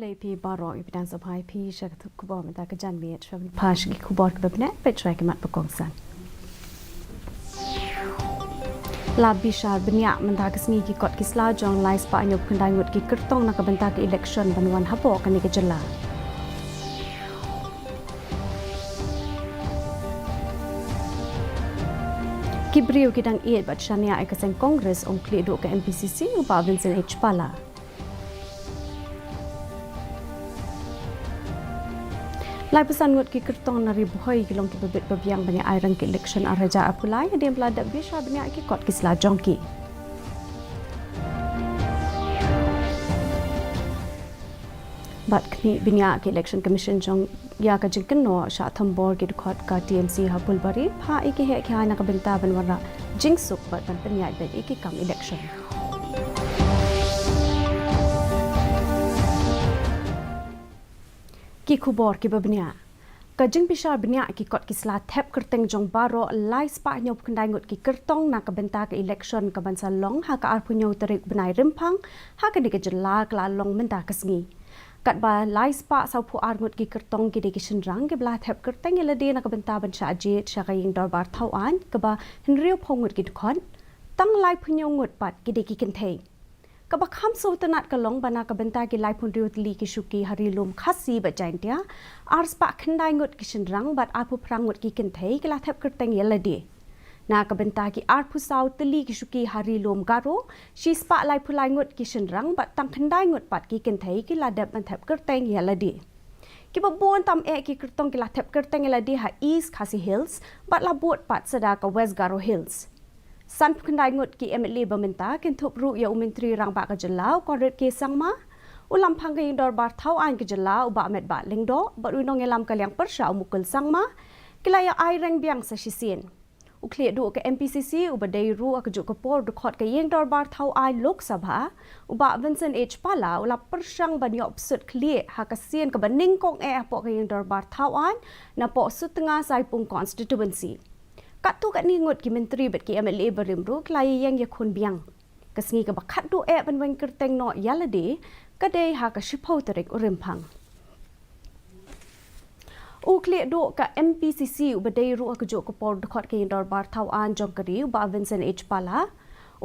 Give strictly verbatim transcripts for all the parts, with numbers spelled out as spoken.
Khublei phi baroh, i bteng sngewbha ïa phi sha ka khubor mynta ka janmiet. Sha ban phai sha ki khubor kiba bniah, peit shuwa ki mat ba kongsan. La bishar bniah mynta ka sngi ki kot ki sla jong lai spah hynñiewphew khyndai ngut ki kyrtong na ka bynta ka election ban wan hapoh kane ka jylla. Ki briew ki dang ïeit bad shaniah ïa ka seng Congress, ong u khlieh duh ka M P C C u Bah Vincent H Pala. Laiphew san ngut ki kyrtong na Ri Bhoi ki long kiba bit ba biang ban ïa aireng ka election ar hajar arphew lai hadien ba la dep bishar bniah ki kot ki sla jong ki. Bad khmih bniah ka Election Commission jong ïa ka jingkynnoh shah thombor ki dkhot ka T M C ha Phulbari, phah ïa ki heh ki hai na ka bynta ban wanrah jingsuk bad ban pynïaid beit ïa ki kam election. Ki khubor kiba bniah. Ka jingbishar bniah ki kot ki sla thep kyrteng jong baroh lai spah hynñiewphew khyndai ngut ki kyrtong na ka bynta ka election ka ban sa long ha ka arphew hynñiew tarik u bnai Rymphang ha kane ka jylla ka la long mynta ka sngi. Katba lai spah sawphew ar ngut ki kyrtong ki dei ki shynrang kiba la thep kyrteng ïa lade na ka bynta ban shah jied sha ka ïing dorbar thaw aiñ kaba hynriewphew ngut ki dkhot, tang laiphew hynñiew ngut pat ki dei ki kynthei. Kaba kham sngewtynnat ka long ba na ka bynta ki laiphew hynriew tylli ki shuki ha Ri Lum Khasi bad Jaintia, ar spah khyndai ngut ki shynrang bad arphew phra ngut ki kynthei ki la thep kyrteng ïa lade. Na ka bynta ki arphew saw tylli ki shuki ha Ri Lum Garo, shi spah laiphew lai ngut ki shynrang bad tang khyndai ngut pat ki kynthei ki la dep ban thep kyrteng ïa lade. Kiba bun tam eh ki kyrtong ki la thep kyrteng ïa lade ha East Khasi Hills bad la bud pat sa da ka West Garo Hills. Sanphew khyndai ngut ki M L A ba mynta, kynthup ruh ïa u Myntri Rangbah ka jylla u Conrad K Sangma, u Lamphang ka ïing dorbar thaw aiñ ka jylla u Bah Metbah Lyngdoh bad u nongïalam ka liang pyrshah u Mukul Sangma, ki la ïa aireng biang sa shisien. U khlieh duh ka M P C C uba dei ruh ha kajuh ka por dkhot ka ïing dorbar thaw aiñ Lok Sabha, u Bah Vincent H Pala u la pyrshang ban ïoh bsut khlieh ha ka sien kaba nyngkong eh hapoh ka ïing dorbar thaw aiñ napoh Sutnga Saipung constituency. Katto katne ngut ki myntri bad ki M L A barim ruh ki la ïeng ïakhun biang. Ka sngi kaba khatduh eh ban weng kyrteng noh ïa lade ka dei ha ka shiphew tarik u Rymphang. U khlieh duh ka M P C C uba dei ruh ha kajuh ka por dkhot ka ïing dorbar thaw aiñ jong ka ri u Bah Vincent H Pala,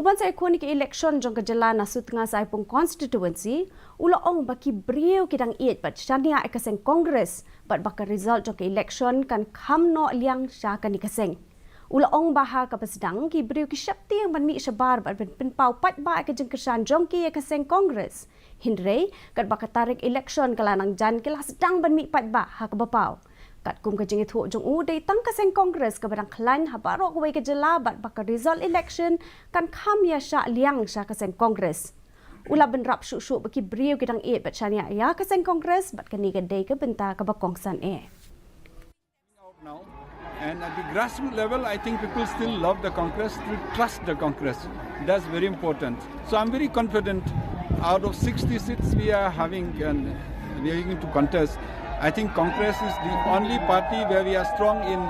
uban sa ïakhun ïa ka election jong ka jylla na Sutnga Saipung constituency, u la ong ba ki briew ki dang ïeit bad shaniah ïa ka seng Congress bad ba ka result jong ka election kan kham noh liang sha kane ka seng. U la ong ba ha kaba sdang ki briew ki sheptieng ban mih shabar bad ban pynpaw paidbah ïa ka jingkyrshan jong ki ïa ka seng Congress. Hynrei katba ka tarik election ka la nang jan ki la sdang ban mih paidbah ha kaba paw. Katkum ka jingïathuh jong u, dei tang ka seng Congress kaba dang khlaiñ ha baroh kawei ka jylla bad ba ka result election kan kham ïa shah liang sha ka seng Congress. U la bynrap shuh shuh ba ki briew ki dang ïeit bad shaniah ïa ka seng Congress bad kane ka dei ka bynta kaba kongsan eh. Out now, and at the grassroots level, I think people still love the Congress, still trust the Congress. That's very important. So I'm very confident. Out of sixty seats we are having, and we are going to contest, I think Congress is the only party where we are strong in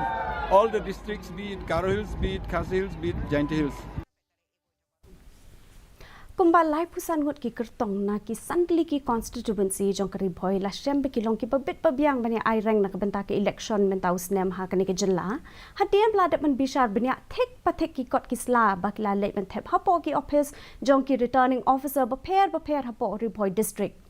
all the districts, be it Garo Hills, be it Khasi Hills, be it Jaintia Hills. Kumba laiphew san ngut ki kyrtong na ki san tylli ki constituency jong ka Ri Bhoi la shem ba ki long kiba bit ba biang ban ïa aireng na ka bynta ka election mynta u snem ha kane ka jylla. Hadien ba la dep ban bishar bniah thik pa thik ki kot ki sla ba ki la leit ban thep hapoh ki ophis jong ki returning officer bapher bapher hapoh Ri Bhoi district.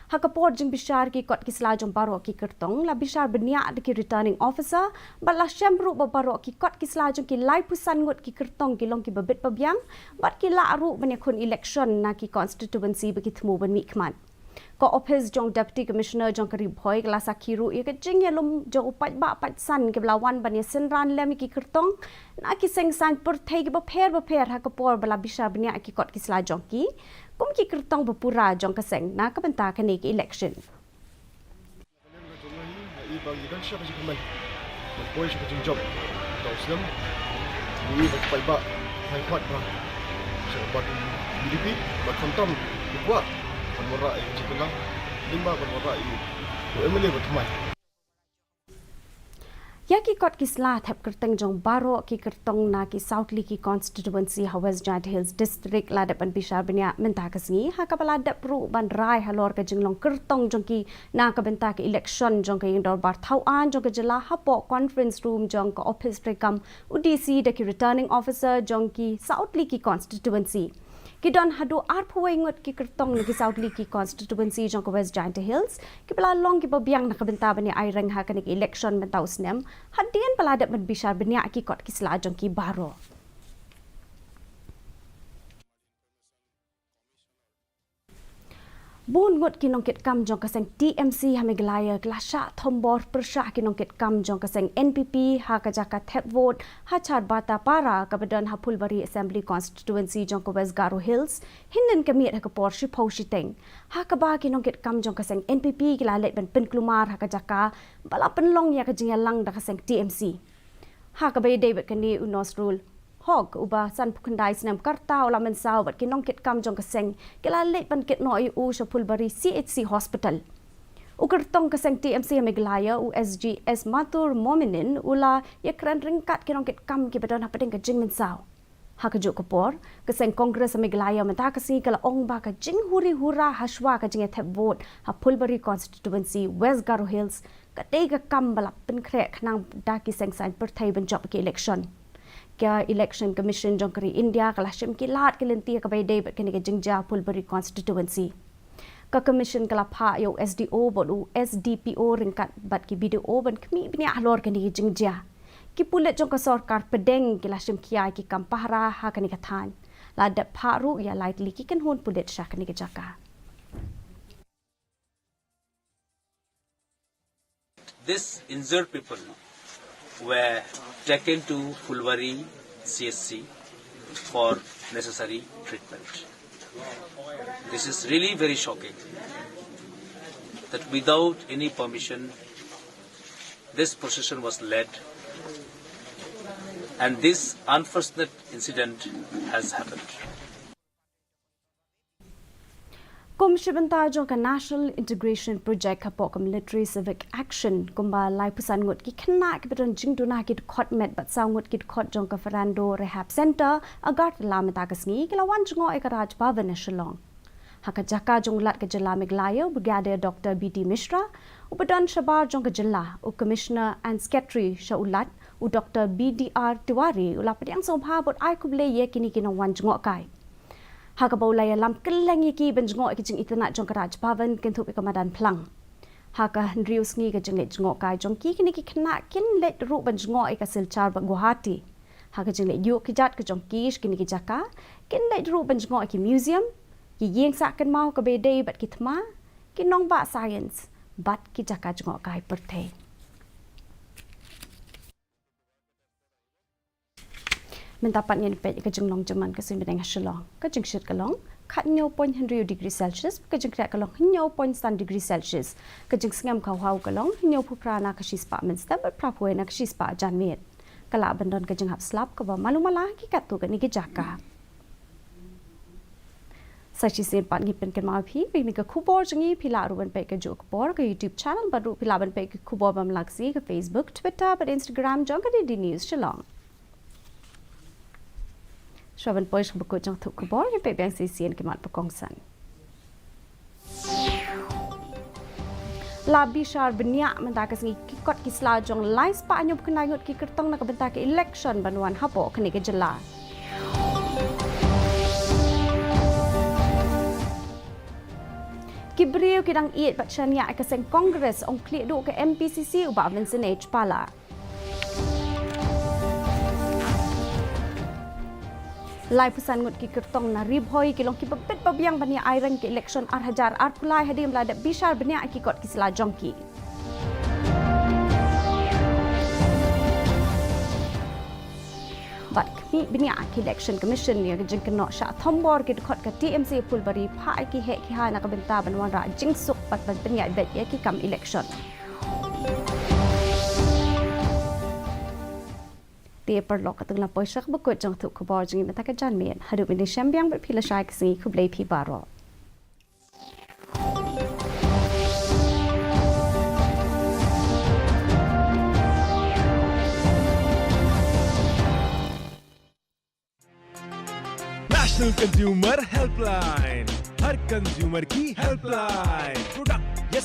Ha ka por jingbishar ki kot ki sla jong baroh ki kyrtong, la bishar bniah da ki returning officer bad la shem ruh ba baroh ki kot ki sla jong ki laiphew san ngut ki kyrtong ki long kiba bit ba biang bad ki lah ruh ban ïakhun election na ki constituency ba ki thmu ban mihkhmat. Ka ophis jong Deputy Commissioner jong ka Ri Bhoi ka la sakhi ruh ïa ka jingïalum jong u paidbah paidsan kiba la wan ban ïasynran lem ïa ki kyrtong na ki seng saiñ pyrthei kiba pher bapher ha ka por ba la bishar bniah ki kot ki sla jong ki kum ki kyrtong ba pura jong ka seng na ka bynta kane ka election. Ïa ki kot ki sla thep kyrteng jong baroh ki kyrtong na ki saw tylli ki constituency ha West Jaintia Hills District la dep ban bishar bniah mynta ka sngi, ha kaba la dep ruh ban rai halor ka jinglong kyrtong jong ki na ka bynta ka election jong ka ïing dorbar thaw aiñ jong ka jylla hapoh conference room jong ka ophis treikam u D C da ki returning officer jong ki saw tylli ki constituency. Ki don haduh arphew wei ngut ki kyrtong na ki saw tylli ki constituency jong ka West Jaintia Hills kiba la long kiba biang na ka bynta ban ïa aireng ha kane ka election mynta u snem, hadien ba la dep ban bishar bniah ki kot ki sla jong ki baroh. Bun ngut ki nongkitkam jong ka seng T M C ha Meghalaya ki la shah thombor pyrshah ki nongkitkam jong ka seng N P P ha ka jaka thep vote ha Charbata Para kaba don ha Phulbari Assembly Constituency jong ka West Garo Hills hynnin ka miet ha ka por shiphew shiteng, ha kaba ki nongkitkam jong ka seng N P P ki la leit ban pynkulmar ha ka jaka ba la pynlong ïa ka jingïalang da ka seng T M C. Ha kaba ïadei bad kane u Nosrul Hok uba sanphew khyndai snem ka rta u la mynsaw bad ki nongkitkam jong ka seng ki la leit ban kit noh ïa u sha Phulbari C H C Hospital. U kyrtong ka seng T M C ha Meghalaya u S G S Matur Mominin u la ïakren ryngkat ki nongkitkam kiba don hapdeng ka jingmynsaw. Ha kajuh ka por, ka seng Congress ha Meghalaya mynta ka sngi ka la ong ba ka jinghuri hura hashwa ka jingïathep vote ha Phulbari Constituency West Garo Hills ka dei ka kam ba la pynkhreh khnang da ki seng saiñ pyrthei ban jop ki election. Ka Election Commission jong ka ri India ka la shim ki lad ki lynti ha kaba ïadei bad kane ka jingjia Phulbari Constituency. Ka Commission ka la phah ïa u S D O bad u S D P O ryngkat bad ki B D O ban khmih bniah halor kane ka jingjia. Ki pulit jong ka sorkar pdeng ki la shim khia ïa ki kam pahara ha kane ka thaiñ. La dep phah ruh ïa lai tylli ki kynhun pulit sha kane ka jaka. These injured people were taken to Phulbari C H C for necessary treatment. This is really very shocking that without any permission, this procession was led and this unfortunate incident has happened. Kum shi bynta jong ka National Integration Project hapoh ka Military Civic Action, kumba laiphew san ngut ki khynnah kiba don jingduna ki dkhot met bad saw ngut ki dkhot jong ka Fernando Rehab Centre, Agartala mynta ka sngi, ki la wan jngoh ïa ka Raj Bhavan ha Shillong. Ha ka jaka jong u Lat ka jylla Meghalaya, u Brigadier Doctor B D Mishra, uba don shabar jong ka jylla, u Commissioner and Secretary sha u Lat, u Doctor B D R Tiwari, u la pdiang sngewbha bad ai khublei ïa kine ki nongwan jngohkai. Ha kaba u la ïalam kylleng ïa ki ban jngoh ïa ka jingitynnad jong ka Raj Bhavan kynthup ïa ka madan phlang. Ha ka hynriew sngi ka jingleit jngohkai jong ki, kine ki khynnah kin leit ruh ban jngoh ïa ka Silchar bad Guwahati. Ha ka jingleit ïuh kjat ka jong ki sha kine ki jaka, kin leit ruh ban jngoh ïa ki museum, ki ïing sah kynmaw kaba ïadei bad ki thma, ki nongbah science bad ki jaka jngohkai pyrthei. Mynta pat ngin peit ïa ka jinglong jingman ka suiñ bneng ha Shillong. Ka jingshit ka long khathynñiew point hynriew degree Celsius, ka jingkriah ka long hynñiew point san degree Celsius. Ka jingsngem ka hwaw ka long hynñiewphew phra na ka shispah mynstep bad phraphew wei na ka shispah janmiet. Ka lah ban don ka jinghap slap kaba malu mala ha ki katto katne ki jaka. Sa shisien pat ngi pynkynmaw ïa phi ba kine ki khubor jong ngi phi lah ruh ban peit kajuh ka por ka YouTube channel bad ruh phi lah ban peit ki khubor bym lah ka sngi ka Facebook, Twitter bad Instagram jong ka D D News Shillong. Shuwa ban poi sha ka bakut jong ka thup khubor, ngin peit biang shisien ki mat ba kongsan. La bishar bniah mynta ka sngi ki kot ki sla jong lai spah hynñiewphew khyndai ngut ki kyrtong na ka bynta ka election ban wan hapoh kane ka jylla. Ki briew ki dang ïeit bad shaniah ïa ka seng Congress, ong khlieh duh ka M P C C u Bah Vincent H Pala. Laiphew san ngut ki kyrtong na Ri Bhoi ki long kiba bit ba biang ban ïa aireng ka election ar hajar arphew lai hadien ba la dep bishar bniah ïa ki kot ki sla jong ki. Bad khmih bniah ïa ka Election Commission ïa ka jingkynnoh shah thombor ki dkhot ka T M C Phulbari, phah ïa ki heh ki hai na ka bynta ban wanrah jingsuk bad ban pynïaid beit ïa ki kam election. Te paralok, katto ngi la poi sha ka bakut jong ka thup khubor jong ngi mynta ka janmiet. Haduh mynne shem biang bad phi lashai ka sngi, khublei phi baroh. National Consumer Helpline, हर कंज्यूमर की हेल्पलाइन। प्रोडक्ट या